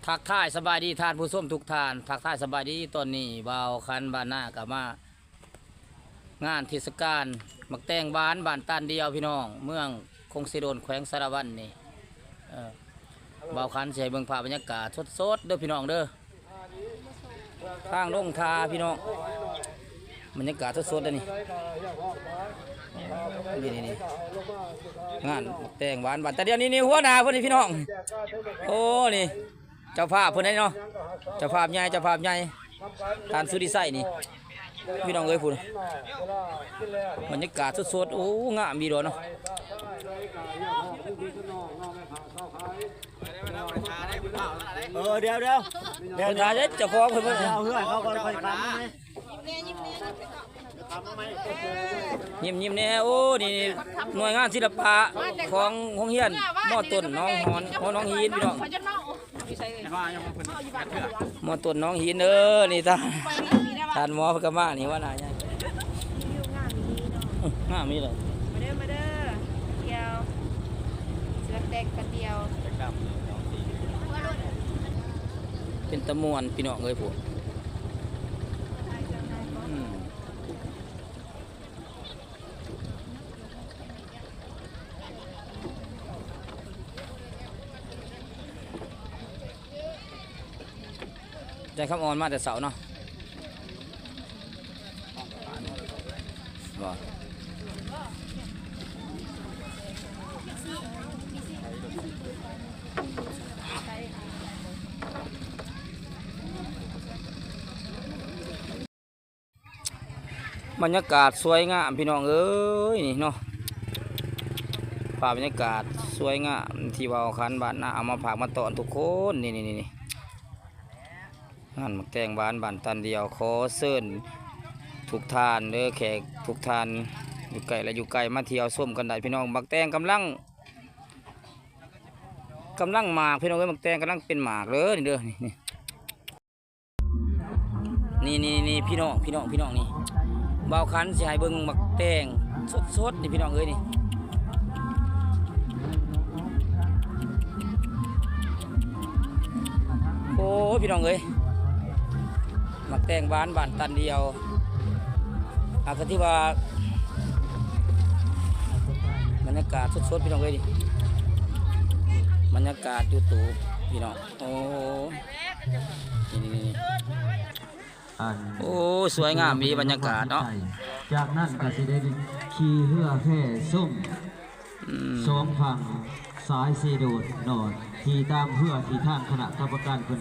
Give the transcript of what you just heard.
ທັກທາຍສະບາຍດີທ່ານຜູ້ຊົມທຸກທ່ານ, ທັກທາຍສະບາຍດີ. ຕອນນີ້ບ່າວຂັນບ້ານນາກໍມາງານເທດສະການໝາກແຕງຫວານບ້ານຕານດຽວ ພີ່ນ້ອງ, ເມືອງຄົງເຊໂດນ ແຂວງສາລະວັນນີ້. ເອີ ບ່າວຂັນຊິໃຫ້ເບິ່ງພາບບັນຍາກາດສົດໆເດີພີ່ນ້ອງເດີ. ທາງລົງທ່າພີ່ນ້ອງ, ບັນຍາກາດສົດໆເດ້ນີ້. ນີ້ໆໆ ງານແຕ່ງຫວານບ້ານຕາດຽວນີ້, ນີ້ຫົວໜ້າເພິ່ນນີ້ພີ່ນ້ອງ. ໂອ້ ນີ້ເຈົ້າພາບເພິ່ນເດ້ເນາະ, ເຈົ້າພາບໃຫຍ່ ເຈົ້າພາບໃຫຍ່ ທ່ານສຸລິໄຊນີ້. ພີ່ນ້ອງເອີຍ ພຸ້ນ ບັນຍາກາດສົດໆ. ໂອ້ ງາມອີ່ຫຼີເນາະ. ເອີ ດຽວໆ ດຽວ ເພິ່ນຖ້າເດ້ ເຈົ້າຂອງເພິ່ນ ດຽວເອົາເຮືອເຂົາກ່ອນ ຄ່ອຍກັບມາ. ຍິ້ມໆແດ່. ໂອ້ ນີ້ໜ່ວຍງານສິລະປະຂອງໂຮງຮຽນ ມ.ຕົ້ນໜອງຮອນ ໂຮງໜອງຫີນ ພີ່ນ້ອງ. ມ.ຕົ້ນໜອງຫີນເດີ. ນີ້ທ່ານ ທ່ານໝໍເພິ່ນກໍມານີ້ ຫົວໜ້າໃຫຍ່. ງາມອີ່ຫຼີເນາະ. ງາມນີ້ເລີຍ. ມາເດີ ມາເດີ ດຽວ ສວນແຕງຕາດຽວ. ເປັນຕາມ່ວນພີ່ນ້ອງເອີຍ ພວກ ອືມ. ແຕ່ຄຳອ່ອນມາແຕ່ເຊົ້າເນາະ ບໍ່? ບັນຍາກາດສວຍງາມພີ່ນ້ອງເອີຍ ນີ້ເນາະ. ພາບບັນຍາກາດສວຍງາມທີ່ວ່າ ຂັນບ້ານນາເອົາມາຝາກມາຕ້ອນທຸກຄົນ. ນີ້ໆໆ ງານໝາກແຕງຫວານບ້ານຕານດຽວ. ຂໍເຊີນທຸກທ່ານເດີ ແຂກທຸກທ່ານ ຢູ່ໃກ້ ແລະ ຢູ່ໄກ ມາທ່ຽວຊົມກັນໄດ້ພີ່ນ້ອງ. ໝາກແຕງກຳລັງ ກຳລັງໝາກພີ່ນ້ອງເອີຍ, ໝາກແຕງກຳລັງເປັນໝາກເດີ ນີ້ເດີ ນີ້ ນີ້ ນີ້ ພີ່ນ້ອງ ພີ່ນ້ອງ ພີ່ນ້ອງ ນີ້ ບ່າວຂັນຊິໃຫ້ເບິ່ງໝາກແຕງສົດໆ ນີ້ພີ່ນ້ອງເອີຍ ນີ້. ໂອ້ຍ ພີ່ນ້ອງເອີຍ ໝາກແຕງຫວານບ້ານຕານດຽວ. ອາ ກໍຖືວ່າບັນຍາກາດສົດໆ ພີ່ນ້ອງເອີຍ ນີ້ ບັນຍາກາດຢູ່ຕູບ ພີ່ນ້ອງ. ໂອ້ ນີ້ໆໆ ອັນ ໂອ້ ສວຍງາມອີ່ຫຼີບັນຍາກາດເນາະ. ຈາກນັ້ນກໍຊິໄດ້ຂີ່ເຮືອແພຊົມ ອືມ ສອງຝັ່ງສາຍເຊໂດນເນາະ ທີ່ຕາມເຮືອທີ່ທາງຄະນະກຳມະການເພິ່ນ